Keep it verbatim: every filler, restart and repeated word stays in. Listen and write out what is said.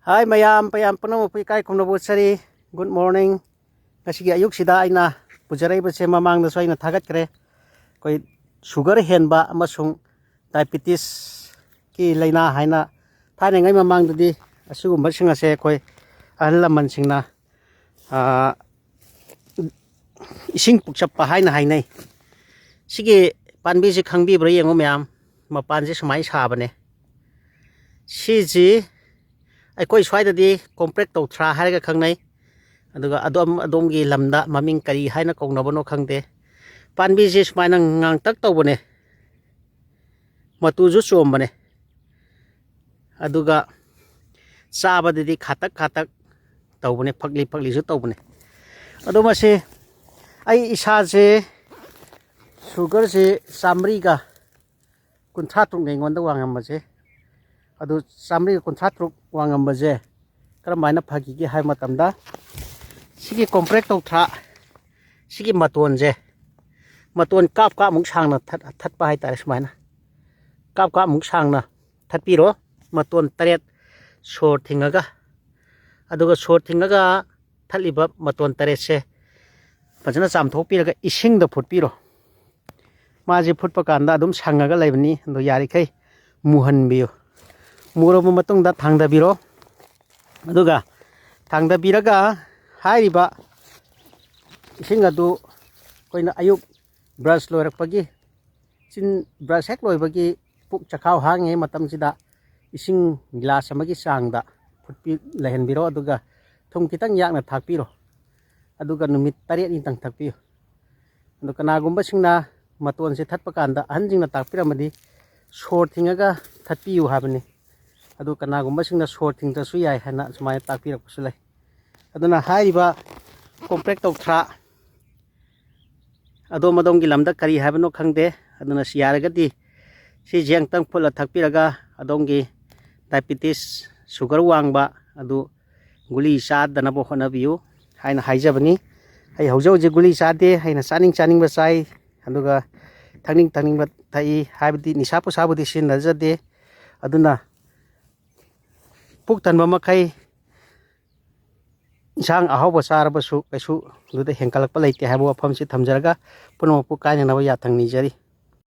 ꯍꯥꯏ ꯃꯌꯥꯝ, ꯃꯌꯥꯝ ꯄꯨꯝꯅꯃꯛꯄꯨ ꯏꯀꯥꯏ ꯈꯨꯝꯅꯕ ꯎꯠꯆꯔꯤ꯫ Good morning꯫ ꯉꯁꯤꯒꯤ ꯑꯌꯨꯛꯁꯤꯗ ꯑꯩꯅ ꯄꯨꯖꯔꯛꯏꯕꯁꯦ ꯃꯃꯥꯡꯗꯁꯨ ꯑꯩꯅ ꯊꯥꯒꯠꯈ꯭ꯔꯦ꯫ ꯑꯩꯈꯣꯏ ꯁꯨꯒꯔ ꯍꯦꯟꯕ ꯑꯃꯁꯨꯡ ꯗꯥꯏꯕꯤꯇꯤꯁꯀꯤ ꯂꯥꯏꯅꯥ ꯍꯥꯏꯅ ꯊꯥꯏꯅꯉꯩ ꯃꯃꯥꯡꯗꯗꯤ ꯑꯁꯤꯒꯨꯝꯕꯁꯤꯡ ꯑꯁꯦ ꯑꯩꯈꯣꯏ ꯑꯍꯜ ꯂꯃꯟꯁꯤꯡꯅ, ꯑꯥ, ꯏꯁꯤꯡ ꯄꯨꯛꯆꯞꯄ ꯍꯥꯏꯅ ꯍꯥꯏꯅꯩ꯫ ꯁꯤꯒꯤ ꯄꯥꯝꯕꯤꯁꯤ ꯈꯪꯕꯤꯕ꯭ꯔꯥ ꯌꯦꯡꯉꯨ ꯃꯌꯥꯝ, ꯃꯄꯥꯟꯁꯤ ꯁꯨꯃꯥꯏꯅ ꯁꯥꯕꯅꯦ꯫ ꯁꯤꯁꯤ ꯑꯩꯈꯣꯏ ꯁ꯭ꯋꯥꯏꯗꯗꯤ ꯀꯣꯝꯄ꯭ꯔꯦꯛ ꯇꯧꯊ꯭ꯔꯥ ꯍꯥꯏꯔꯒ ꯈꯪꯅꯩ, ꯑꯗꯨꯒ ꯑꯗꯣꯝ ꯑꯗꯣꯝꯒꯤ ꯂꯝꯗ ꯃꯃꯤꯡ ꯀꯔꯤ ꯍꯥꯏꯅ ꯀꯧꯅꯕꯅꯣ ꯈꯪꯗꯦ꯫ ꯄꯥꯝꯕꯤꯁꯤ ꯁꯨꯃꯥꯏꯅ ꯉꯥꯡꯇꯛ ꯇꯧꯕꯅꯦ, ꯃꯇꯨꯁꯨ ꯆꯣꯝꯕꯅꯦ, ꯑꯗꯨꯒ ꯆꯥꯕꯗꯗꯤ ꯈꯥꯇꯛ ꯈꯥꯇꯛ ꯇꯧꯕꯅꯦ, ꯐꯛꯂꯤ ꯐꯛꯂꯤꯁꯨ ꯇꯧꯕꯅꯦ꯫ ꯑꯗꯣ ꯃꯁꯤ ꯑꯩ ꯏꯁꯥꯁꯦ ꯁꯨꯒꯔꯁꯦ ꯆꯥꯃꯔꯤꯒ ꯀꯨꯟꯊ꯭ꯔꯥ ꯇꯔꯨꯛꯅꯦ ꯑꯩꯉꯣꯟꯗ ꯋꯥꯡꯉꯝꯕꯁꯦ꯫ ꯑꯗꯨ ꯆꯥꯃꯔꯤꯒ ꯀꯨꯟꯊ꯭ꯔꯥ ꯇꯔꯨꯛ ꯋꯥꯡꯉꯝꯕꯁꯦ ꯀꯔꯝꯍꯥꯏꯅ ꯐꯈꯤꯒꯦ ꯍꯥꯏꯕ ꯃꯇꯝꯗ, ꯁꯤꯒꯤ ꯀꯣꯝꯄ꯭ꯔꯦꯛ ꯇꯧꯊ꯭ꯔꯥ, ꯁꯤꯒꯤ ꯃꯇꯣꯟꯁꯦ, ꯃꯇꯣꯟ ꯀꯥꯞ ꯀꯥꯞꯃꯨꯛ ꯁꯥꯡꯅ ꯊꯠ-, ꯊꯠꯄ ꯍꯥꯏꯇꯥꯔꯦ꯫ ꯁꯨꯃꯥꯏꯅ ꯀꯥꯞ ꯀꯥꯞꯃꯨꯛ ꯁꯥꯡꯅ ꯊꯠꯄꯤꯔꯣ, ꯃꯇꯣꯟ ꯇꯔꯦꯠ ꯁꯣꯔ ꯊꯤꯡꯉꯒ꯫ ꯑꯗꯨꯒ ꯁꯣꯔ ꯊꯤꯡꯉꯒ ꯊꯠꯂꯤꯕ ꯃꯇꯣꯟ ꯇꯔꯦꯠꯁꯦ ꯐꯖꯅ ꯆꯥꯝꯊꯣꯛꯄꯤꯔꯒ ꯏꯁꯤꯡꯗ ꯐꯨꯠꯄꯤꯔꯣ꯫ ꯃꯥꯁꯦ ꯐꯨꯠꯄ ꯀꯥꯟꯗ ꯑꯗꯨꯝ ꯁꯪꯉꯒ ꯂꯩꯕꯅꯤ, ꯑꯗꯣ ꯌꯥꯔꯤꯈꯩ ꯃꯨꯍꯟꯕꯤꯌꯨ꯫ ꯃꯨꯔꯕ ꯃꯇꯨꯡꯗ ꯊꯥꯡꯗꯕꯤꯔꯣ꯫ ꯑꯗꯨꯒ ꯊꯥꯡꯗꯕꯤꯔꯒ ꯍꯥꯏꯔꯤꯕ ꯏꯁꯤꯡ ꯑꯗꯨ ꯑꯩꯈꯣꯏꯅ ꯑꯌꯨꯛ ꯕ꯭ꯔꯁ ꯂꯣꯏꯔꯛꯄꯒꯤ, ꯆꯤꯟ ꯕ꯭ꯔꯁ ꯍꯦꯛ ꯂꯣꯏꯕꯒꯤ ꯄꯨꯛ ꯆꯈꯥꯎ ꯍꯥꯡꯉꯤꯉꯩ ꯃꯇꯝꯁꯤꯗ ꯏꯁꯤꯡ ꯒꯤꯂꯥꯁ ꯑꯃꯒꯤ ꯆꯥꯡꯗ ꯐꯨꯠꯄꯤ-, ꯂꯩꯍꯟꯕꯤꯔꯣ, ꯑꯗꯨꯒ ꯊꯨꯝ ꯈꯤꯇꯪ ꯌꯥꯛꯅ ꯊꯥꯛꯄꯤꯔꯣ꯫ ꯑꯗꯨꯒ ꯅꯨꯃꯤꯠ ꯇꯔꯦꯠꯅꯤꯇꯪ ꯊꯛꯄꯤꯌꯨ꯫ ꯑꯗꯣ ꯀꯅꯥꯒꯨꯝꯕꯁꯤꯡꯅ ꯃꯇꯣꯟꯁꯦ ꯊꯠꯄ ꯀꯥꯟꯗ, ꯑꯍꯟꯁꯤꯡꯅ ꯇꯥꯛꯄꯤꯔꯝꯃꯗꯤ ꯁꯣꯔ ꯊꯤꯡꯉꯒ ꯊꯠꯄꯤꯌꯨ ꯍꯥꯏꯕꯅꯤ꯫ ꯑꯗꯨ ꯀꯅꯥꯒꯨꯝꯕꯁꯤꯡꯅ ꯁꯣꯔ ꯊꯤꯡꯗ꯭ꯔꯁꯨ ꯌꯥꯏ ꯍꯥꯏꯅ ꯁꯨꯃꯥꯏꯅ ꯇꯥꯛꯄꯤꯔꯛꯄꯁꯨ ꯂꯩ꯫ ꯑꯗꯨꯅ ꯍꯥꯏꯔꯤꯕ ꯀꯣꯝꯄ꯭ꯔꯦꯛ ꯇꯧꯊ꯭ꯔꯥ, ꯑꯗꯣꯝ ꯑꯗꯣꯝꯒꯤ ꯂꯝꯗ ꯀꯔꯤ ꯍꯥꯏꯕꯅꯣ ꯈꯪꯗꯦ꯫ ꯑꯗꯨꯅ ꯁꯤ ꯌꯥꯔꯒꯗꯤ ꯁꯤꯁꯦ ꯑꯃꯨꯛꯇꯪ ꯐꯨꯠꯂ ꯊꯛꯄꯤꯔꯒ ꯑꯗꯣꯝꯒꯤ ꯗꯥꯏꯕꯤꯇꯤꯁ, ꯁꯨꯒꯔ ꯋꯥꯡꯕ ꯑꯗꯨ ꯒꯨꯂꯤ ꯆꯥꯗꯅꯕ ꯍꯣꯠꯅꯕꯤꯌꯨ ꯍꯥꯏꯅ ꯍꯥꯏꯖꯕꯅꯤ꯫ ꯑꯩ ꯍꯧꯖꯤꯛ ꯍꯧꯖꯤꯛ ꯒꯨꯂꯤ ꯆꯥꯗꯦ, ꯑꯩꯅ ꯆꯥꯅꯤꯡ ꯆꯥꯅꯤꯡꯕ ꯆꯥꯏ, ꯑꯗꯨꯒ ꯊꯛꯅꯤꯡ ꯊꯛꯅꯤꯡꯕ ꯊꯛꯏ, ꯍꯥꯏꯕꯗꯤ ꯅꯤꯁꯥ ꯄꯨꯁꯥꯕꯨꯗꯤ ꯁꯤꯖꯤꯟꯅꯖꯗꯦ꯫ ꯑꯗꯨꯅ ꯄꯨꯛ ꯊꯟꯕ ꯃꯈꯩ ꯏꯟꯁꯥꯡ ꯑꯍꯥꯎꯕ ꯆꯥꯔꯕꯁꯨ ꯀꯩꯁꯨ ꯑꯗꯨꯗ ꯍꯦꯟꯀꯠꯂꯛꯄ ꯂꯩꯇꯦ ꯍꯥꯏꯕ ꯋꯥꯐꯝꯁꯤ ꯊꯝꯖꯔꯒ, ꯄꯨꯝꯅꯃꯛꯄꯨ ꯀꯥꯏꯅꯅꯕ ꯌꯥꯊꯪ ꯅꯤꯖꯔꯤ꯫